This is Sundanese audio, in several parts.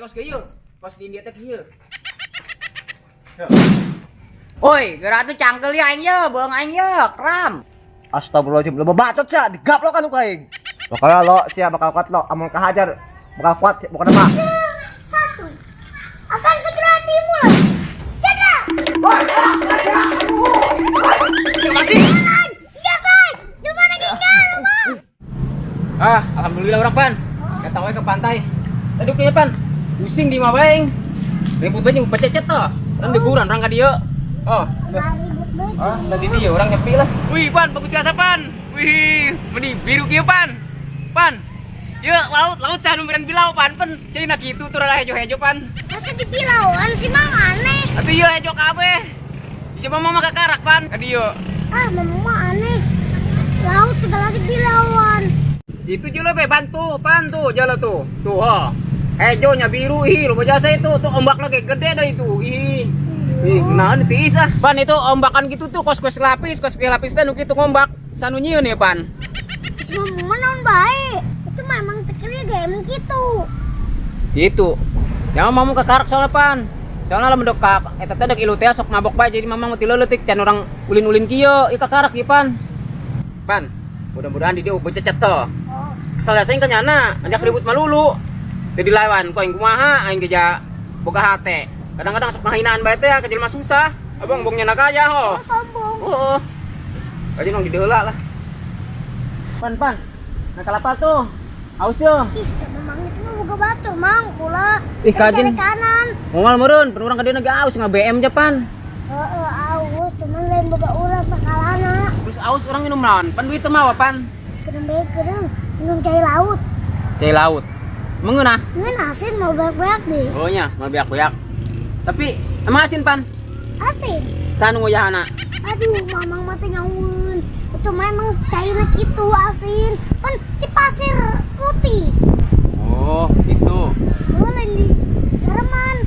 kos kieu. Kos di India teh kieu. Oi, geura tuh cangkel ya aing ye, beuang aing ye, kram. Astagfirullahaladzim, lo bebatot sia, digaplok kan ku aing. Pokoknya lo sia bakal kuat lo, amun kahajar bakal kuat sia, pokoknya mah. Satu akan segera dimulai. Jaga. Jalan. Jaga. Gimana tinggal, Bang? Ah, alhamdulillah urang pan. Datang we ke pantai. Tadi kieu pan. Pusing di mah bae. Ribut bae jeung pececet toh. Kan liburan urang ka dieu. Oh, Ribut banget. ah, tadi dia orang nyepi lah. Wih, pan, bagus jasa pan. Wih, meni biru kieu pan. Pan. Yuk, laut, laut sah nu bilau pan. Pan, cenah kitu tur ada hejo-hejo pan. Masa dibilauan sih, Mang, aneh. Atuh ieu hejo kabeh. Di mama mah kakarak pan. Ka dieu. Ah, mama mah aneh. Laut segala dibilauan. Itu jelo be bantu, pan tuh jelo tuh. Tuh, ha. Hejonya biru ih, loba jasa itu. Tuh ombak lagi gede dah itu. Ih. Ih, nah tiis ah. Pan itu ombakan gitu tuh kos kos lapis, kos kue lapis teh nu kitu ngombak. Sanu nyieun ya pan. Terus mama mah naon bae. Itu memang tekernya gak emang gitu. Gitu. Ya mamamu kakarak soalnya pan. Soalnya lamun dek ka eta teh dek ilu teh sok mabok bae jadi mamang ti leutik can urang ulin-ulin kieu, ieu kakarak ieu pan. Pan, mudah-mudahan di dieu bececet teh. Oh. Kesel aing ka nyana, ajak ribut malulu. Teu dilawan ku aing kumaha, aing ge ja boga hate. Kadang-kadang sok ngahinaan bae teh ka jelema susah. Abang bong nyana kaya ho. Oh, sombong. Heeh. Kajian nong di heula lah. Pan, pan. Nah kalapa tuh. Aus yo. Ih, teh memang itu mah boga batu, Mang. Pula. Ih, kajin. Cari kanan. Moal meureun, pan urang ka dieu ge aus nga-BM ja pan. Heeh, aus, cuman lain boga urang sakalana. Terus aus urang minum naon? Pan duit teu mawa pan. Kereung bae kereung, minum cai laut. Cai laut. Mengeunah. Ngeun asin mau banyak-banyak deh. Oh nya, mau beak-beak. Tapi emang asin pan? Asin. Sanu nguyahana. Aduh, mamang mah teh nyaun. Itu memang cairnya gitu asin. Pan di pasir putih. Oh, gitu. Oh, lain di gareman.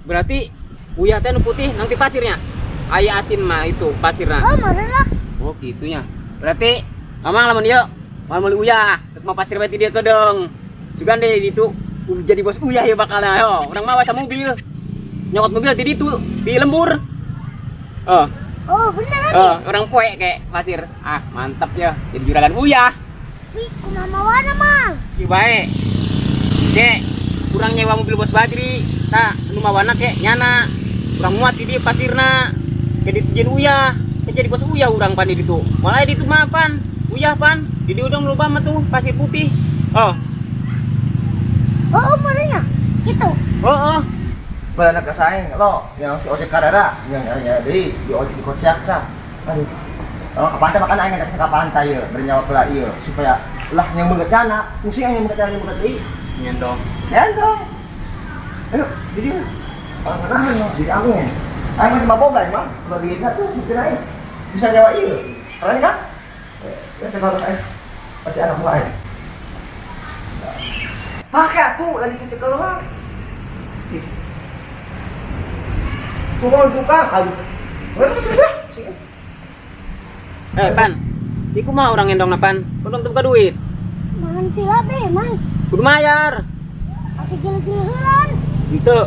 Berarti uyah teh nu putih nanti pasirnya. Aya asin mah itu pasirna. Oh, meureun lah. Oh, gitunya. Berarti mamang lamun ieu moal meuli uyah, rek mau pasir bae ti dieu kedeung. Sugan deh ditu jadi bos uyah ya bakalna yo. Urang mah wasa mobil. Nyokot mobil di ditu di lembur. Oh. Oh, bener Oh, orang poe kayak pasir. Ah, mantap ya. Jadi juragan uyah. Wih, kumaha mawana, Mang? Ieu bae. Kek, kurang nyewa mobil bos Badri. Tah, nu mawana kek nyana. Kurang muat di dieu pasirna. Ke ditjen uyah. Ke jadi bos uyah urang pan di ditu. Malah di ditu mah pan. Uyah pan. Di dieu udang loba mah tuh pasir putih. Oh. Oh, umurnya gitu. Oh, oh. Bala kasaing lo yang si ojek karara yang yang deui di ojek di kociak tah. Aduh. Oh, ke pantai makan aing ngajak ka pantai ieu, bernyawa pula ieu supaya lah yang beungeut nyana, pusing aing beungeut nyana beungeut deui. Ngendong. Ngendong. Ayo, di dieu. Orang nahan lo, di angin. Aing mah boga emang, kalau di dieu tuh mungkin aing bisa nyawa ieu. Keren kan? Ya coba aing. Pasti anak gua aing. Pakai atuh lagi cecek keluar. Turun buka kali. Pan. Iku mah orang ngendong na pan. Kudu teu boga duit. Mangan pila be, Mang. Kudu mayar. Atuh gila-gila heulan. Henteu.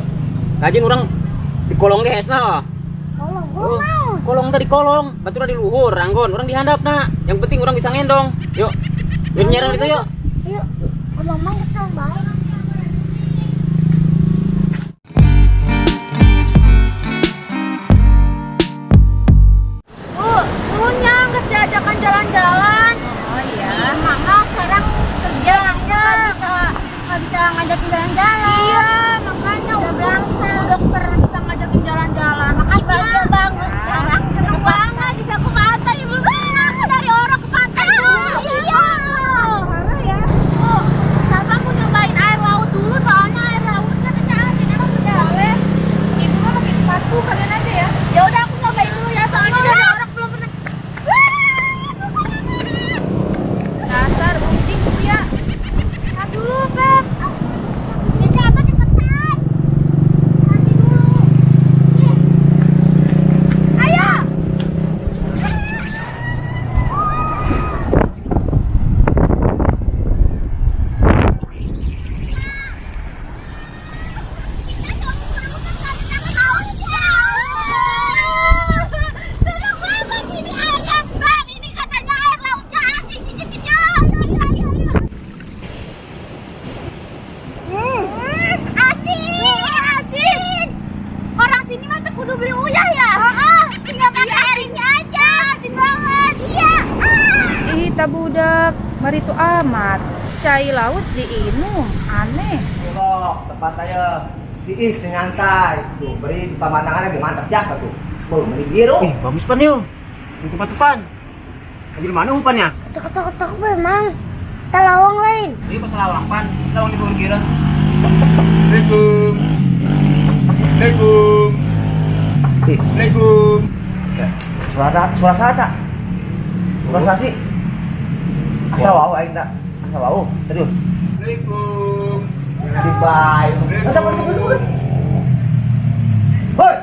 Kajin urang di kolong ge hesna. Kolong, kolong naon? Kolong tadi kolong, baturna di luhur, ranggon, urang di handapna. Yang penting urang bisa ngendong. Yuk. Yuk nyerang itu yuk. Yuk. Abang Mang geus naon bae. Bu, nuhun nya geus diajakan jalan-jalan. Oh iya. Mama sekarang kerja nggak bisa ngajakin jalan-jalan. Iya, makanya Udah berangsa. Dokter bisa ngajakin jalan-jalan. Makasih Bahagia ya. banget sekarang. Seneng banget bisa ke pantai. Belum pernah aku dari orang ke pantai. Iya. Parah ya. Bu, sama aku nyobain air laut dulu soalnya air laut katanya asin. Emang bener? Boleh. Ibu mah pakai sepatu kalian aja ya. Ya udah aku nyobain dulu ya soalnya dari orang belum pernah. Dasar unting ya. Aduh, Beb. Ini Baritu amat. Cai laut diinum, aneh. Loh, tempat saya si Is nyantai. Tuh, beri pemandangannya bu mantap jasa tuh. Bu, beri biru. Ih, bagus pan yuk. Di tempat depan. Di mana umpannya? Ketok-ketok memang. Talawang lain. Ini pas lawang pan, lawang di bawah kira. Assalamualaikum. Assalamualaikum. Ih, Assalamualaikum. suara suara sata. Suara sih. Asa wau aing tak. Asa wau, serius. Assalamualaikum. Di bae. Masa pergi. Hoi,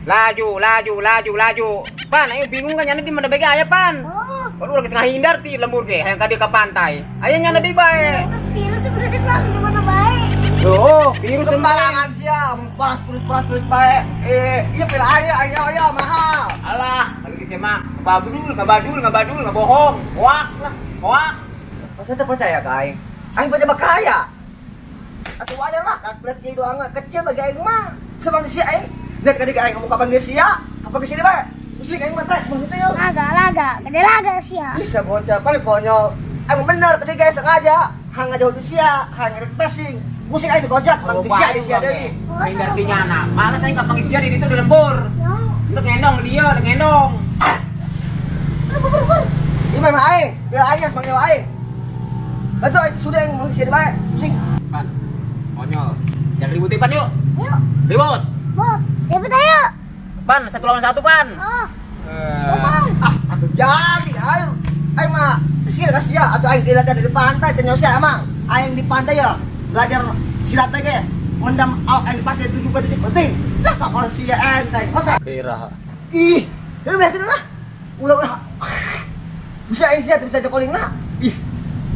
Laju, laju, laju, laju. Pan, ayo bingung kan nyana di mana bega aya pan. Oh, Kalau urang geus ngahindar ti lembur ge, hayang ka dieu ka pantai. Aya nyana deui bae. terus virus berarti bang di mana baik. Tuh, virus sembarangan sia, paras tulis bae. Eh, iya pila aja, ayo ayo mahal. Alah, kalau geus mah ngabadul, ngabadul, ngabadul, ngabohong. Hoak lah, hoak. Masa tak percaya ka aing? Aing percaya kaya. Atuh wajar lah, kalkulasi jadi doang kecil bagi aing mah. Senang si aing. Dan ketika aing ngomong kapan geus sia, kapan geus sini bae. Pusing aing mah teh, maksudnya yo. Laga, laga, gede laga sih ya. Bisa bocah, paling konyol. Aing bener ketika aing sengaja, hang ngajauh di sia, hang ngerek pressing. Pusing aing dikojak, bang di sia di sia deui. Ngahindar ti nyana. Males aing ka pangisian di ditu di lembur. Ya. Lu ngendong dia, lu ngendong. Ini mah aing, bila aing yang panggil aing. Betul, sudah aing mau sia bae. Pusing. Pan, konyol. Jangan ribut Pan yuk. Yuk, Ribut. bot, ribut ayo. Pan, satu lawan satu Pan. Oh, Eh. bang. Ah, atuh jadi, ayo. Aing mah sia ka sia, atuh aing dilatihan di pantai teh sia emang. Aing di pantai ya, belajar silat teh ge. Mendam awak aing di pasir tujuh titik penting. Lah kok kalau sia enteng. Oke. Kira. Ih, ya udah gitu lah. Ulah ulah. Bisa aing sia bisa jokoling lah. Ih.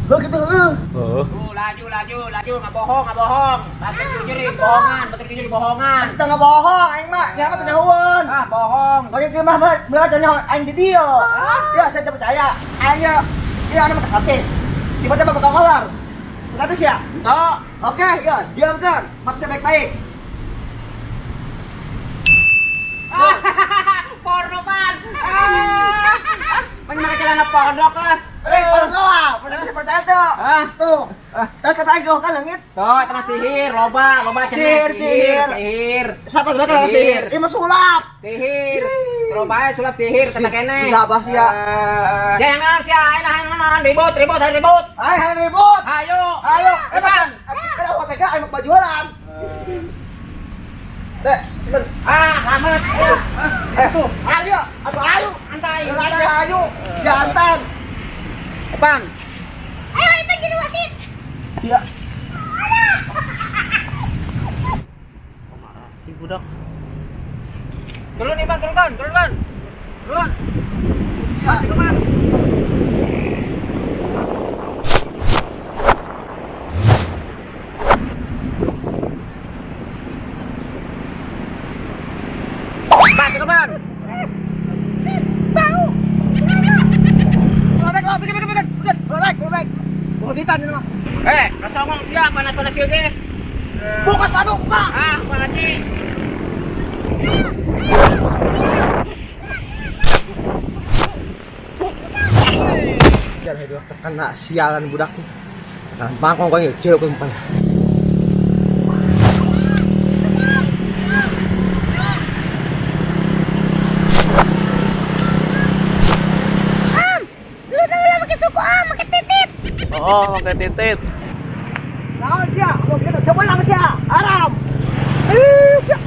Lo gitu heuh. Tuh, laju, laju, laju, nggak bohong, nggak bohong. Batur jujur di bohongan, batur jujur di bohongan. Kita nggak bohong aing mah, ya mah teh nyahueun. Ah, bohong. Kalau kieu mah berat teh nyaho aing di dieu. Ya saya tidak percaya. Aing ya, ya anu mah sakit. Tiba-tiba bakal keluar. Kata sia. Entok. Oke, ya, diamkan. Mata saya baik-baik. Porno Pan. Ah. Pan make celana pondok ah. Eh, porno ah, percaya saya percaya tuh. Ah. Tuh. Terus kata aing kan leungit. Tuh, itu mah sihir, loba, loba cenah. Sihir, sihir. Sihir. Siapa sebenarnya kalau sihir? Ini mah sulap. Sihir. Loba sulap sihir kata kene. Enggak bah sia. Ya yang naon sia, ayo naon naon ribut, ribut, ayo ribut. Ayo, ayo ribut. Ayo. Ayo, eh makan. Kan awak teh ayo baju heula. Deh, cuman Ah, selamat. eh tuh, ayo, atuh ayo. Santai. Ayo, ayo. Jantan. Pan. Ayo, Ipan jadi wasit. Iya. Si budak. Turun nih, Pan, turun, Pan, turun, Pan. Turun. Sia. Turun, Pan. Pan, turun, Pan. Bau. Lorek, lorek, bikin, bikin, bikin, bikin. Lorek, lorek. Bukan ini mah. Eh, rasa ngomong siap panas-panas ieu ge. Buka sepatu, buka. Ah, makasih. Jangan hidup terkena sialan budak. Kesalahan bangkong kau ini, jeruk kau. Am, lu tuh udah pakai suku am, pakai titit. Oh, pakai titit. Naon sia? Mau kita coba lang sia. Haram. Eh, sia.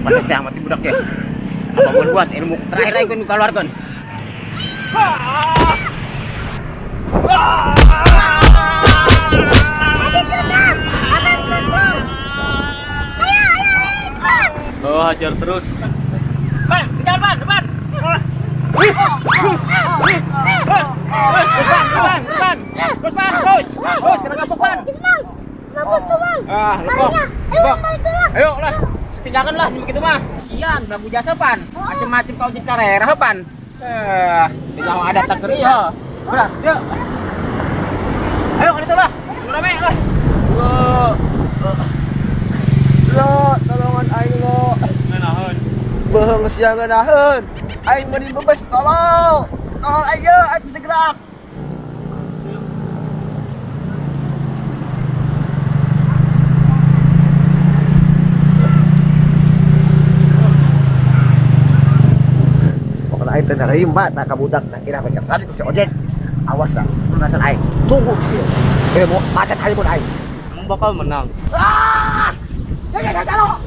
Panas ya mati budak ya. Apa pun buat ilmu terakhir aing kun keluarkan. Lagi terus am, apa yang keluar? Ayo, ayo, ayo, cepat. Oh, hajar terus. Pan, kejar pan, depan. Terus pan, depan, depan. Terus pan, terus. Terus kena kapok pan. Terus bang, mampus tuh bang. Ah, lepok. Malingnya, ayo Lepok. balik dulu. Ayo lah, setinggalkan lah begitu mah. Iya, belagu jasa pan. Macem-macem kau jadi karera pan. Eh, tinggal ada tak ya. Udah, yuk. Ayo kalau itu lah. Rame lah. Lo. Lo, tolongan aing lo. Ngeunaheun. Beuheung sia ngeunaheun. Aing meuni bebes, tolong. Tolong aja, aing bisa gerak. Pokoknya aing teh nerima tah ka budak nah kira pakai tadi ku si ojek. Awas ah, lunasan aing. Tunggu sih. Eh mau macet aing pun aing. Emang bakal menang. Ah! Ya ya ya lo.